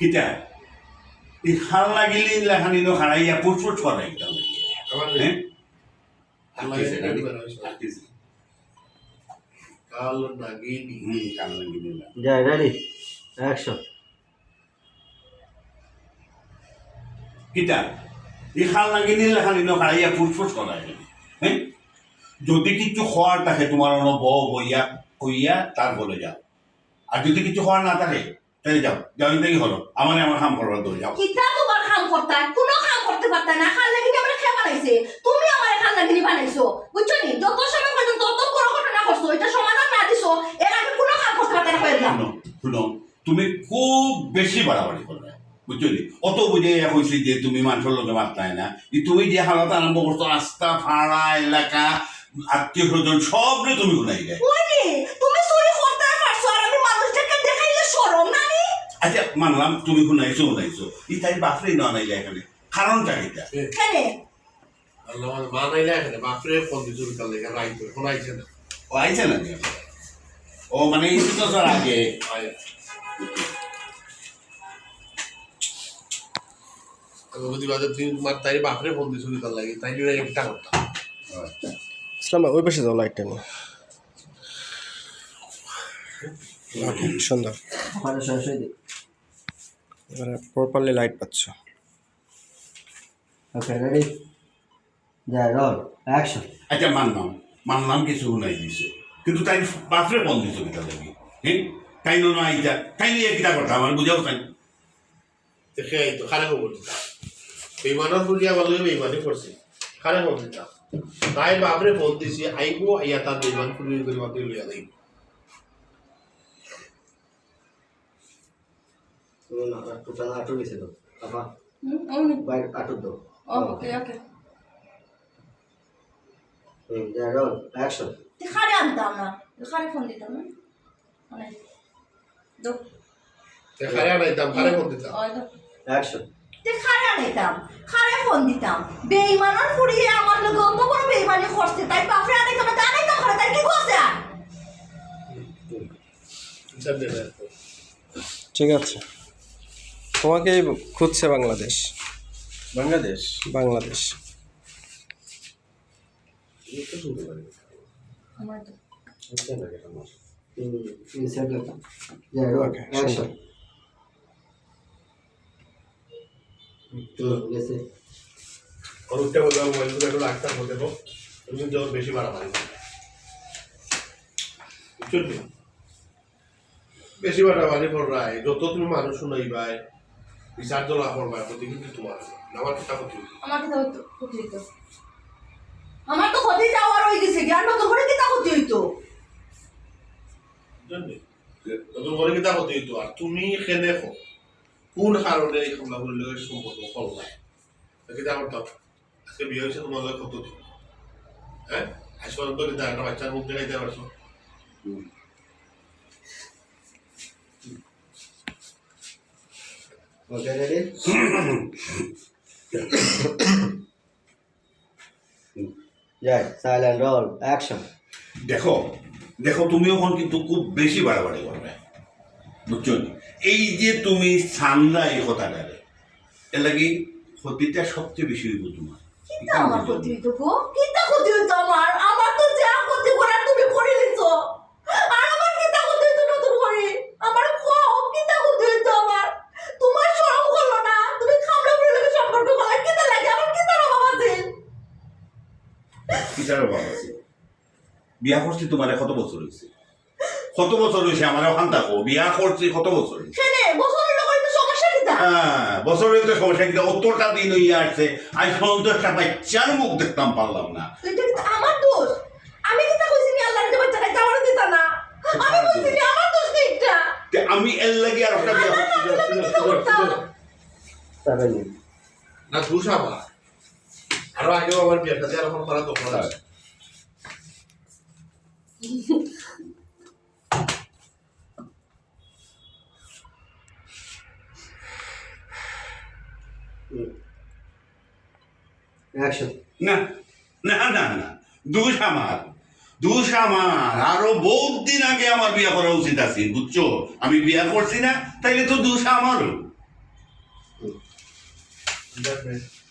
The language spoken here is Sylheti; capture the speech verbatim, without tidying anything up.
কিতা? এই খাল লাগিলে লেখানি নো খাড়াইয়া ফুটফুট করে একদম। আমার হ্যাঁ? আল্লাহ আটকেছে, একবার নানি? বেরোয়। আটকেছে। কাল নাগিনী। হুম, খাল লাগিলে না। যাই, রেডি, অ্যাকশন। কিতা? এই খাল লাগিলে লেখানি নো খাড়াইয়া ফুটফুট করে একদম। হ্যাঁ? যদি কিছু খাওয়ার থাকে তোমার অনো বও বইয়া কইয়া তার বলে যাও। আর যদি কিছু খাওয়ার না থাকে, তাহলে যাও, যাও, ইন্দাই হলো। আমার আমার কাম করবার দৌড় যাও। কিতা তোমার কাম করতায়? কোনো কাম করতে পারতায় না। খাল লাগিনি আমারে কে বানাইছে? তুমি আমারে খাল লাগিনি বানাইছো, বুঝছো নি? যত সময় পর্যন্ত অত বড় ঘটনা করছো, এটা সমাধান না দিছো, এর আগে কোনো কাম করতে পারতায় না, কইলাম। শুনো, শুনো, তুমি খুব বেশি বাড়াবাড়ি করবে, বুঝছো নি? অত বুঝে ইয়া কইছি যে তুমি মানুষের লগে মাততায় না, এই তুমি যে হালত আরম্ভ করছো, আস্তা ফাড়া এলাকা, আত্মীয় স্বজন সব নিয়ে তুমি গুনাই দেয়। ওই রে, তুমি চুরি করতে পারছো, আর আমি মানুষ দেখে দেখাইলে শরম না নি? আচ্ছা, মানলাম তুমি গুনাইছো, গুনাইছো, এই তাই বাপরে না আনাইলে এখানে, কারণটা কিতা? কেনে? আল্লাহ, আমার মা নাইলে এখানে বাপরে ফোন দিয়ে চুরি করলে এখানে রাইতে ফোন আইছে না। ও আইছে না নি? ও মানে এই তো স্যার আগে। আয়। আমি বুঝি বাদে তুই তোমার তাই বাপরে ফোন দিয়ে চুরি করলে তাই নিয়ে একটা করতাম। ইসলাম ভাই, ওই পাশে যাও, লাইটটা নিয়ে। ওকে, সুন্দর। ওখানে সরাসরি দেখ। এবারে প্রপারলি লাইট পাচ্ছ। ওকে, রেডি, যাই, রোল, অ্যাকশন। আচ্ছা, মানলাম, মানলাম কিছু গুনাই দিছে, কিন্তু তাই বাপরে ফোন দিছো কিতা লাগি? হ্যাঁ, তাই নো না আইতা, তাই নিয়ে কিতা করতা আমার বুঝাও তাই। দেখে এই তো খারে খবর দিতাম। বেইমানর ফুরিয়া ভালো বেইমানি করছে, খারে খবর দিতাম। তাই বাপরে ফোন দিছি, আইবো, আইয়া তার বেইমান ফুরিয়ে করে মাত্র লইয়া যাইব। টুটানা আটু গেছে তো, আপা, হুম, হুম। বাইর আটু দাও। ওকে, ওকে। হুম, যাই, রোল, অ্যাকশন। তে খারে আনতাম না, তে খারে ফোন দিতাম না। মানে, দো। তে খারে আনাইতাম, খারে ফোন দিতাম। ওই দো। অ্যাকশন। তে খারে আনাইতাম, খারে ফোন দিতাম। বেইমানর ফুরিয়ে আমার লগে অত বড় বেইমানি করছে, তাই বাপরে আনাইতাম না, তে আনাইতাম খারে, তাই কি করছে আর? হিসাব দেবে। ঠিক আছে, তোমাকেই খুঁজছে বাংলাদেশ। বাংলাদেশ। বাংলাদেশ। আমার তো হুম, ইনসার্ট লাগবে। যাই, রোল, ওকে, অ্যাকশন। সুন্দর। হুম, গেছে। আর উঠতে বললাম, মোবাইল করে একটু রাখতে হবে তো। তুমি কিন্তু আবার বেশি বাড়াবাড়ি করবে। বুঝছো নি? বেশি বাড়াবাড়ি করবে, যত তুমি মানুষ শুনাইবায়, বিচার তোলা করবায়, ক্ষতি কিন্তু তোমার। আমার কিতা ক্ষতি হইতো? আমার কিতা হইতো? ক্ষতি হইতো? আমার তো ক্ষতি যাওয়ার হয়ে গেছে, জ্ঞান নতুন করে কিতা ক্ষতি হইতো? বুঝলেন নি? নতুন করে কিতা ক্ষতি হইতো? আর তুমি কেনে কও, কোন কারণে এই কমলাপুরীর লগে সম্পর্ক করলায়? তো কিতা করতাম? আজকে বিয়ে হয়েছে তোমার লগে কত দিন? হ্যাঁ? আজ পর্যন্ত কিতা একটা বাচ্চার মুখ দেখাইতে পারছো? ওকে, রেডি? যাই, সাইলেন্ট, রোল, অ্যাকশন। দেখো, দেখো, তুমি এখন কিন্তু খুব বেশি বাড়াবাড়ি করবে, বুঝছো নি? এই যে তুমি সান্দা এই কথাটারে, এর লাগি ক্ষতিটা সবচেয়ে বেশি হইব তোমার। কিতা আমার ক্ষতি হইতো গো? কিতা ক্ষতি হইতো আমার? আমার তো যা ক্ষতি করার তুমি করে দিছো। আর আমার কিতা ক্ষতি হইতো নতুন করে? আমার কও, কিতা ক্ষতি হইতো আমার? তোমার শরম হলো না? তুমি কমলাপুরীর লগে সম্পর্ক করলা, কিতা লাগে? আমার কিতার অভাব আছে? কিতার অভাব আছে? বিয়া করছি তোমারে কত বছর হইছে? কত বছর হইছে আমারে ওখান থাকো? বিয়া করছি কত বছর হইছে? কেনে? বছর হইলে করে তো সমস্যা কিতা? হ্যাঁ, বছর হইলে তো সমস্যা, কিন্তু অতটা দিন হইয়া আসছে, আজ পর্যন্ত একটা বাচ্চার মুখ দেখতাম পারলাম না। তো এটা কিতা আমার দোষ? আমি কিতা কইছি নি আল্লাহর যে বাচ্চা খাইতে আমারে দিতা না? আমি কইছি নি আমার দোষ নি এটা? তে আমি এর লাগি আর একটা বিয়া আমার না দিলে আমি কিতা করতাম? তারা নেই। না, দোষ আমার। আরো আগেও আমার বিয়ে সাথে আর এখন করা দরকার আছে। অ্যাকশন। না, না, না, না, দোষ আমার, দোষ আমার। আরো বহুত দিন আগে আমার বিয়া করা উচিত আছিল, বুঝছো? আমি বিয়া করছি না, তাইলে তো দোষ আমারও। That bad.